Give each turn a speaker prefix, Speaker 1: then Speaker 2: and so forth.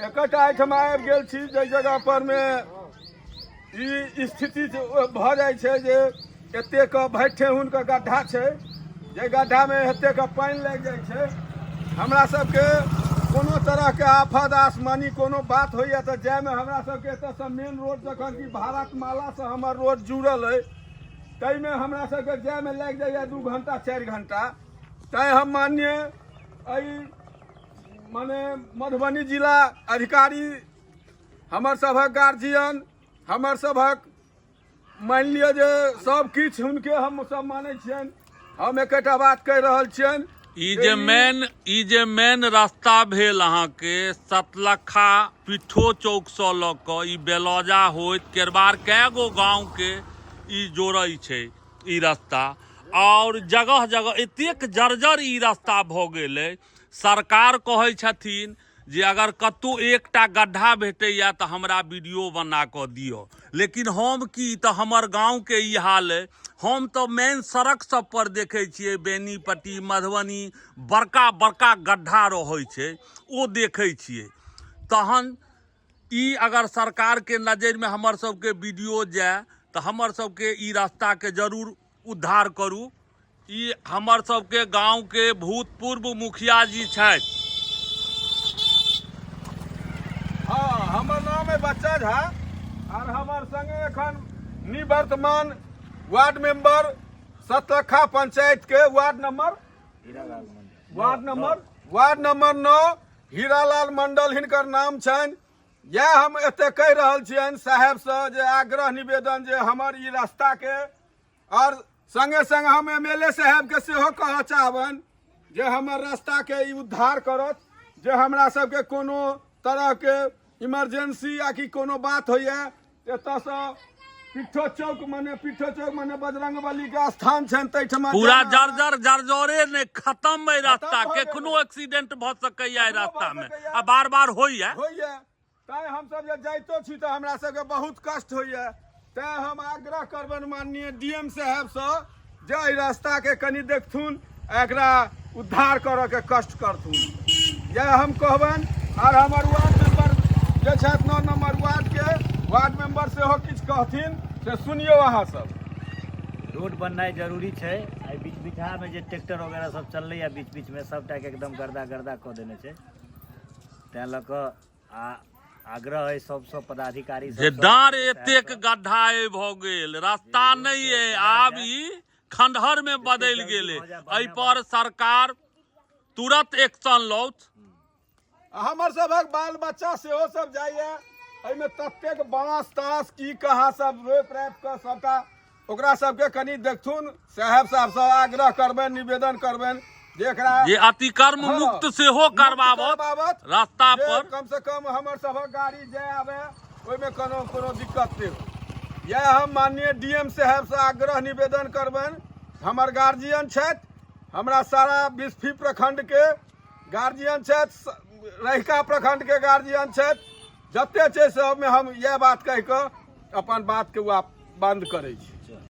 Speaker 1: एकटा एहिठमा आबि गेल छी जाहि जगह पर मे ई स्थिति भऽ जाइ छै जे एतेक भरि ठेहुनके गड्ढा छै, जाहि गड्ढामे एतेक पानि लागि जाइ छै। हमरा सबके कोनो तरहके आफत आसमानी कोनो बात होइए तऽ जायमे हमरा सबके एतऽसँ मेन रोड, जखन कि भारत मालासँ हमर रोड जुड़ल अइ, ताहिमे हमरा सबके जायमे लागि जाइए 2 घंटा 4 घंटा। तैँ हम माननीय एहि माने मधुबनी जिला अधिकारी, हमर सभक गार्जियन, हमर सभक मानि लिअ जे सब किछु हुनके हम सब मानै छियनि, हम एकेटा बात कहि रहल छियनि।
Speaker 2: ई जे मेन ई जे मेन रास्ता भेल अहाँके सतलखा पिट्ठो चौकसँ लऽ कऽ ई बेलौजा होइत केरबार कए गो गाँवके ई जोड़ै छै ई रास्ता, आओर जगह जगह एतेक जर्जर ई रास्ता भऽ गेल अइ। सरकार कहै छथिन जे अगर कतहु एकटा गड्ढा भेटैए तऽ हमरा वीडियो बना कऽ दिअ, लेकिन हम की तऽ हमर गाँवके ई हाल अइ। हम तऽ मेन सड़क सब पर देखै छियै, बेनीपट्टी मधुबनी बड़का बड़का गड्ढा रहै छै, ओ देखै छियै। तहन ई अगर सरकारके नजरिमे हमर सबके वीडियो जाय तऽ हमर सबके ई रास्ताके जरूर उद्धार करू। ई हमर सबके गांव के भूतपूर्व मुखिया जी छथि।
Speaker 1: हाँ, हमर नाम है बच्चा झा और हमर संगे एखन निवर्तमान वार्ड मेंबर सतलखा पंचायत के वार्ड नंबर 9 हीरालाल मंडल हिनकर नाम छनि। इएह हम एते कहि रहल छियनि साहेबसँ जे आग्रह निवेदन जे हमर ई रास्ताके, और संगे संग हम एम एल ए साहेबके सेहो कहऽ चाहबनि जे हमर रास्ताके ई उद्धार करत, जे हमरा सबके कोनो तरहके इमरजेंसी या कि कोनो बात होइए एतऽसँ पिट्ठो चौक मने पिट्ठो चौक मने बजरंग बली के स्थान छनि ताहिठमा
Speaker 2: पूरा जर्जर जर्जरे ने खत्म है रास्ता, केखनो एक्सीडेंट भऽ सकैया एहि रास्ता में आ बार बार होइया
Speaker 1: होइया। तैँ हमसब जे जाइतो छी तऽ हमरा सबके बहुत कष्ट होइया। तैँ हम आग्रह करबनि माननीय डी एम साहेबसँ जे एहि रास्ताके कनि देखथुन, एकरा उद्धार करऽके कष्ट करथुन, इएह हम कहबनि। आर हमर वार्ड मेंबर जे छथि 9 नंबर वार्डके वार्ड मेंबर सेहो किछु कहथिन, से सुनियौ अहाँ सब।
Speaker 3: रोड बननाइ जरूरी छै। एहि बीच बिचहामे जे ट्रैक्टर वगैरह सब चललैए बीच बीचमे सबटाके एकदम गर्दा गर्दा कऽ देने छै, तैँ लऽ कऽ आ आग्रह अइ सबसँ पदाधिकारी
Speaker 2: जे डाँड़ एतेक गड्ढा अइ भऽ गेल, रास्ता नहि अइ, आब ई खंडहर में बदलि गेल एहि पर सरकार तुरंत एक्शन लौथ।
Speaker 1: हमर सभक बाल बच्चा सेहो सब जाइए, एहिमे ततेक बाँस ताँस की कहाँ सब रोपि रापि कऽ सबटा, ओकरा सबके कनि देखथुन साहेब साहब सब, आग्रह करबनि निवेदन करबनि जे एकरा
Speaker 2: जे अतिक्रम मुक्त सेहो करबाबत रास्ता पर,
Speaker 1: कम से कम हमर सभक गाड़ी जाय आबे ओहिमे कोनो कोनो दिक्कत नहि हो। इएह हम माननीय डी एम साहेबसँ आग्रह निवेदन करबनि। हमर गार्जियन छथि, हमरा सारा बिस्फी प्रखंडके गार्जियन छथि, रहिका प्रखंडके गार्जियन छथि, जते छै सबमे हम इएह बात कहि कऽ अपन बातके बंद करै छी।